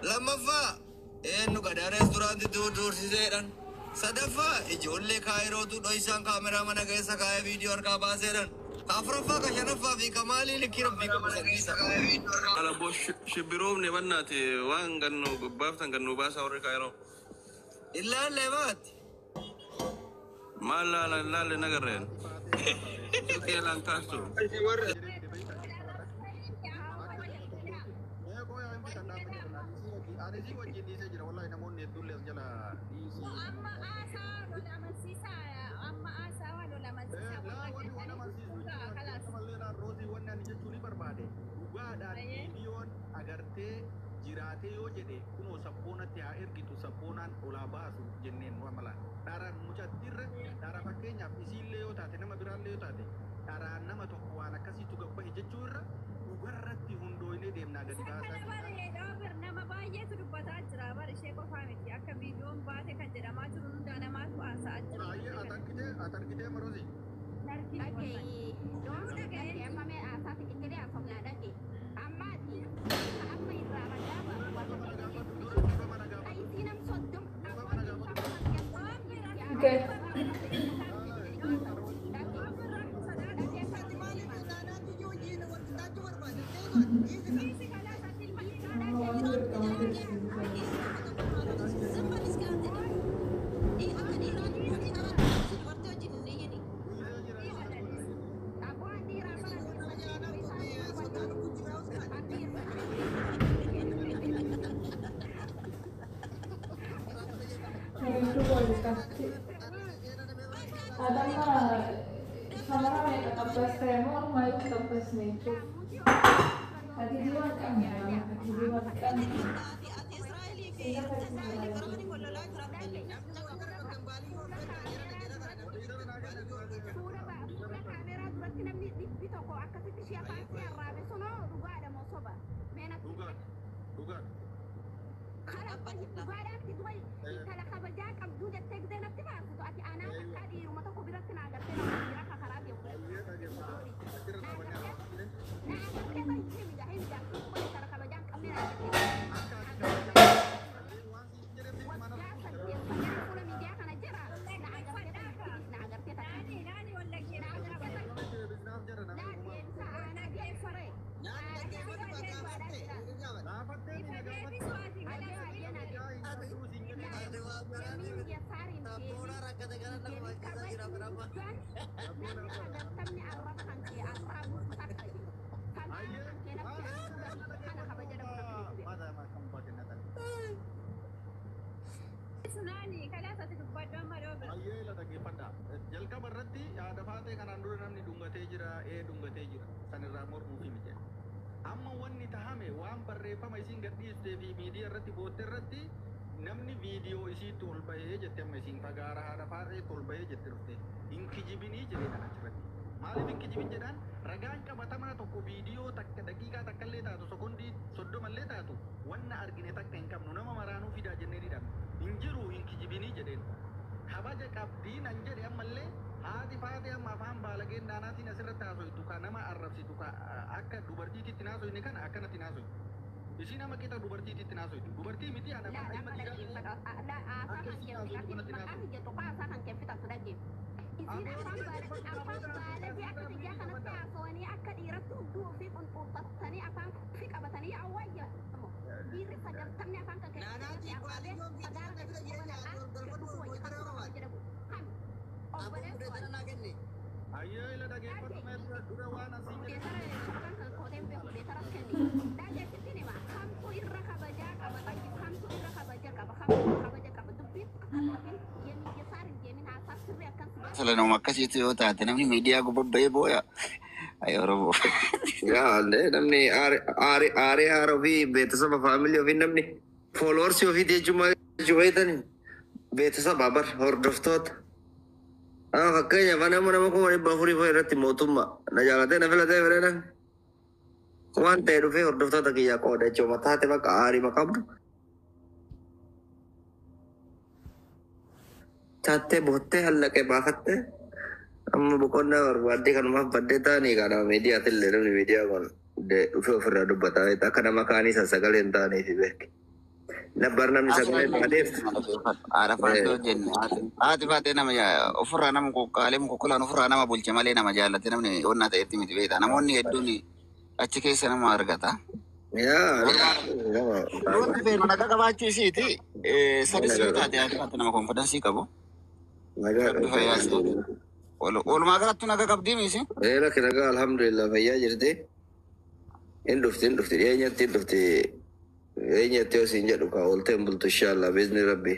Lammaffaa eenyu gadaa reesturaantii duursiseedhaan. Sadaffaa ijoollee kaayirootu dhoysaan kaameraa mana keessa kaayee viidiyoo harkaa baaseedhaan. Ka afuraffaa ka shanaffaa fi ka maalii likkii rabbii qabu sanniisa. Alaboo shibbiroofne bannaati waan gannu baaftan gannu baasaa warri kaayiroo. Ilaallee baatti. Maal laala laalle nagarreen. Silkii elaan kaastu. Amma haasaa lola amansiisaa, amma haasaa lola amansiisaa warra jettanii hundaa kalaas. Viidiyoon agartee jiraatee yoo jedhe kunoo sabboonatti haa ergitu, sabboonaan olaa baasu jenneen nu amalaan. Dharaan mucattirra dhara, fakkeenyaaf isiillee yoo taate, nama biraallee yoo taate, dharaan nama tokko waan akkasiitu gabbahe jechuu irra dhugarratti hundooynee deemnaa gadi Isa baasaa kana jennaan. bareedaa bar, nama baay'eetu dubbataa jira bar, ishee qofaa miti. Akka viidiyoon baate kan jedhamaa jiru hundaa namaatu haasa'aa jira. Baay'ee Wanta kana. atarkitee atarkitee marosi. Narkine wallahi. Dhaga'i, Nama dhaga'ee dhaga'i, amma jira. mee haasaa xixiqqee haasofnaa dhaga'i. Ammaati ka amma irraa ragaa ba'u warra keessa keessatti. Ka isii nam 30 abbootiin sammuu Okay. Dhaggeeffadhu. Dhiisi kalaas ati ilma dhiiraa. Waan dirqama keessa. Abbaan dhiiraa bara Bareedduu walitti. Adama shamara meeqa qabbastee moo ammayyuu qabbasne jechuudha. Ati waan qabne, ati waan qabne. Sila fakkii. Fuula kaameraa duratti namni 100 akkasitti ishee afaan si arraabe sunoo dhugaadha moo soba? Mee natti Dhugaadha. Dhugaadha. Kala dhugaadhaatti duba intala kabajaa qabduu jettee gidee natti faarsitu, ati anaa takkaa dhiiruma tokko biratti naa gartee nama dhiira ka karaa deemu biratti naa gartee naa gartee bahi himida himida duba intala kabajaa hin qabne naa jettee waggaa 8 sagal fuula miidiyaa kana jira na agartee takkittis na agartee takka Naani naani na wallaggeeffadhaa agartee bara. takka laa deebisa aanaa deebisaree aanaa deebisuudhaan jira. Ifa deebisu ati Ayyee kalaas. ayyee naa deebisa. Yemiin yasaariin deemin deemin kabajni guddaan namni 90ni arraba kan kee arraabuuf takka jedhu. Kanaaf kan kee natti kana kabaja dhabu natti beeku. Naani kalaas ati dubbadhu amma dhoobe. Ayyee, la dhaggeeffadha. Jalqaba irratti yaada faatee kanaan dura namni dhungatee jira, ee dhungatee jira. Sanirraa mormuufi miti. Amma wanni tahame waan barreeffama isiin gadhiistee fi miidiyaa irratti bootte irratti namni viidiyoo isiitti ol bahee jette, amma isiin fagaara haadha faateetti ol bahee jette dhufte. Hin kijibinii jedhee kan achirratti. Maaliif hin kijibin jedhaan? Ragaan qabatamaa tokko viidiyoo takka daqiiqaa takka illee taatu, sekondii 30 illee taatu wanna argine takka hin qabnu, nama maraanuu fidaa jennee ni dhabne. Hin jiru, hin kijibinii jedheen. Kabaja qabdii nan jedhe. Ammallee haati faatee amma afaan baalageen naanaatiin asirratti haasoytu, ka nama arrabsitu, ka akka dubartiititti naasoyne kana akkanatti naasoytu. Isiin amma qixa dubartiititti naasoytu. Dubartii miti, ana Laa ilma amma dhiiraa dhaggeeffadha. Laa haasaa akka kan isiin kee haasoytu kanatti maqaa naasoytu. kiyya tuqaa haasaa kan kee fixattu dhaggeeffa. Isiin afaan baalagee akka xiyyaa kanatti haasawanii akka dhiiratti hudduu ofii qunxuuxxatanii afaan fi qabatanii yaa'u. Dhiirri 90ni afaan kan kee keessatti arraabee fagaara keessatti quba naqaa jedhu wayya kan kabaja dhabu. Kami? Obboleessoo ati. Ayyee, ila dhaggeeffadhu mee dura waan asiin jedhe. Deetara shamarran kan kooteen beeku deetaras kenni. Dhageessittiin hima. Kamtu irra kabajaa qaba? Kamtu irra kabaja qaba? Kamtu kabaja qaba? Dubbiin akkamiin yemii yasaar hin deemin haasaa sirrii akkan si Sila nama akkasiitu yoo taate namni miidiyaa gubbaa bahee booya. Ay Oromoo. Yaa illee namni aaree aaree haara ofii beeksisa faamilii ofii, namni followers ofii jechuun maal jechuu beektani? Beeksisa bar hordoftoota. Ah, fakkeenyaaf ani amma nama 400,000 fa'a irratti mootummaa na jaalatee na filatee fedhan waan ta'e dhufee hordoftoota kiyyaa qooda jechuudha. Taate bakka aarii qabdu. Taattee boottee hallaqee baafattee amma boqonnaa barbaaddee kanumaaf baddee taanii kana miidiyaatillee namni miidiyaa kun dhufee ofirraa dubbataa akka nama kaanii san sagalee hin taaneefi beek. Nabbar namni sagalee baateef. Haadha faatee hojjenne. Haati faatee nama ofirraa nama qoqqaalee mukukkulaan ofirraa nama bulche malee nama jaallate namni onnaa ta'etti miti beekta. Namoonni hedduun achi keessa nama argata. Yaa Wanti feenu nagaa qabaachuu isiiti. Sadis yoo taate haati faatee nama konfidansii qabu. Nagaa Rabbi fayyaa isiiti. Walumaa galattu nagaa qabdii miisi. Ee lakki nagaa alhamdulillah fayyaa jirti. Hin dhufti hin dhufti dhiyeenyatti hin dhufti. Dhiyeenyatti yoo siin jedhu kaa ooltee hin bultu inshaallah biizni rabbi.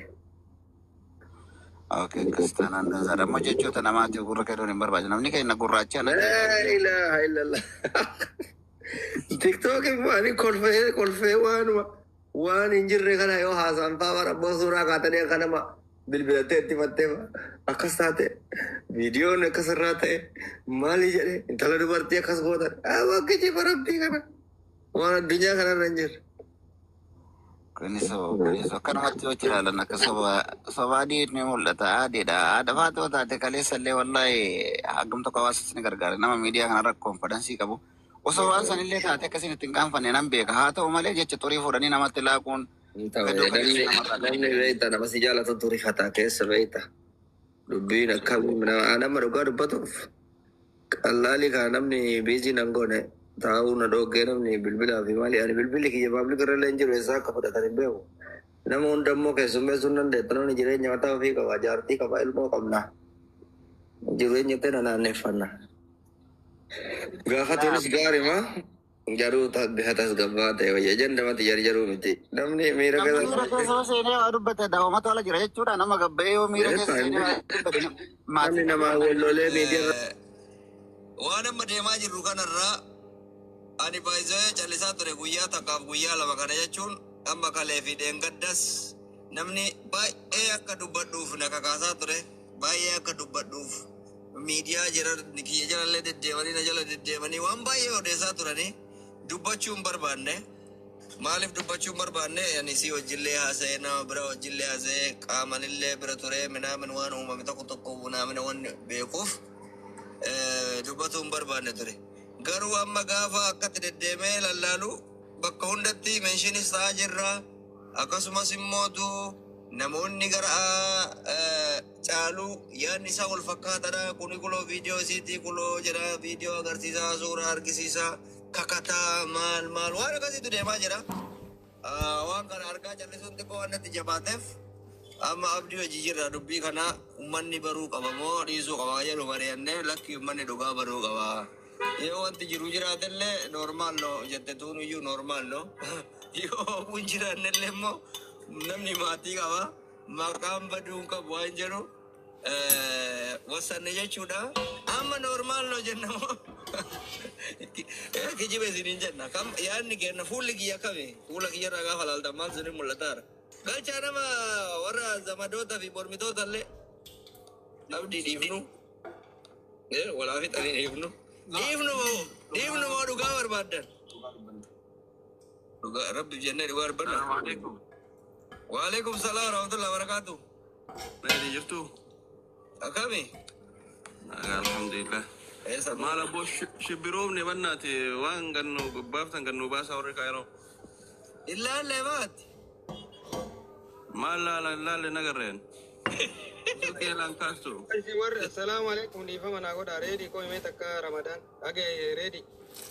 Okay, kiristaanaan dansaadha. Ammoo jechoota namaatiif gurra kennuun hin barbaachisu. Namni keenya gurraacha Laa ilaaha illallah. TikTokin waan kolfee kolfee waanuma waan hin jirre kana yoo haasaan faa bara abboo suuraa kaatanii akka nama bilbilattee itti fattee akkas taate viidiyoon akkas irraa ta'e maali jedhe intala dubartii akkas gootan bakki jifa rabbii kana waan addunyaa kanarra hin jirre. Kunis kunis akkanumatti yoo ilaalan akka soba soba adii ni mul'ata. Adiidha. Haadha faatoo taate kaleessa illee wallaahi hangam tokko hawaasas ni gargaara. Nama miidiyaa kanarra konfidansii qabu. Osoo waan sanillee taate akkasiin ittiin qaanfanne nan beeka. Haa ta'u malee jecha xurii fuudhanii namatti laaquun gadoo kaleessa namarraa qabu. Namni beekta nama si jaalatu turifataa keessa beekta. Dubbiin akkam nama dhugaa dubbatuuf qallaalii kana namni biizii nan goone taa'uu na dhoggee namni bilbilaa fi maali ani bilbilli kiyya paablik irra illee hin jiru eessaa akka fudhatan hin beeku. Nama hunda immoo keessummeessuu hin dandeettu namni jireenya mataa ofii qaba jaartii qaba ilmoo qabna. Jireenya tana naanneeffanna. Gaafatuunis gaarima garuu bifa tasgabbaa ta'e wayya jandamatti jarjaruu miti. Namni miira Namni miira keessa keessa yoo seenee waa dubbate daawwamatu ala jira jechuudha. Nama gabbayee yoo miira keessa seenee waa dubbate Namni maatiin namaa wallolee miidiyaa Waan amma deemaa jirru kanarraa ani baay'isee callisaa ture guyyaa takkaaf guyyaa lama kana jechuun amma kalee fi dheengaddas namni baay'ee akka dubbadhuuf na kakaasaa ture baay'ee akka dubbadhuuf miidiyaa jira kiyya jalallee deddeemanii na jala deddeemanii waan baay'ee odeessaa turanii dubbachuu hin barbaanne. Maaliif dubbachuu hin barbaanne ani si wajjillee haasa'ee nama bira wajjillee haasa'ee qaamanillee bira ture minaamin waan uumame tokko tokko naamina waan beekuuf dubbatuu hin barbaanne ture. Garuu amma gaafa akkatti deddeemee lallaalu bakka hundatti meeshiinis ta'aa jirra. Akkasumas immootu namoonni gara caalu yaadni isaa wal fakkaataadha. Kuni kuloo viidiyoo isiitii kuloo jedha viidiyoo agarsiisaa suuraa argisiisaa kakataa maal maal waan akkasiitu deemaa jira. Waan kana argaa callisuun xiqqoo waan natti jabaateef amma abdii hojii jirra dubbii kana uummanni baruu qaba moo dhiisuu qaba jedhu mari'annee lakki uummanni dhugaa baruu qaba. Yoo wanti jiru jiraatellee normaal no jette tuun iyyuu normaal no. Yoo kun jiraannellee immoo namni maatii qaba maqaan baduu hin qabu waan jedhu wasanne jechuudha. Amma normaal no jenna moo kijiba isiniin jenna. Kam yaadni kenna fuulli kiyya kami fuula kiyya irraa gaafa laaltan maal isinin mul'ataara. Galchaa nama warra zamadoota fi mormitoota illee abdii dhiifnu. Walaa fixanii dhiifnu. Dhiifnu moo dhiifnu moo dhugaa barbaaddan? Dhugaa rabbi jennee dhugaa barbaadna. Assalamualaikum. Waalaikum salaam warahmatullahi wabarakatuh. Nagadi jirtu? Akkami? Nagaa alhamdulillah. Eessa? Maal abboo shibbiroofne bannaati waan gannu gubbaaftan gannu baasaa warri kaayiroo. Ilaalle maati? Maal laala laalle nagarreen. Silkee laan kaastu. Isin warri assalaamu alaikum dhiifama naa godha reedii koo himee takka ramadaan dhagaye reedii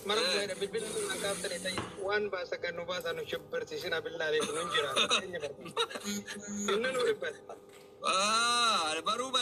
mana bu'eedha bilbila naa kaaftanii ta'e waan baasa kan nu baasaa nu shibbarsiisina billaa alaikum nun jira. Inni nu dhibbata.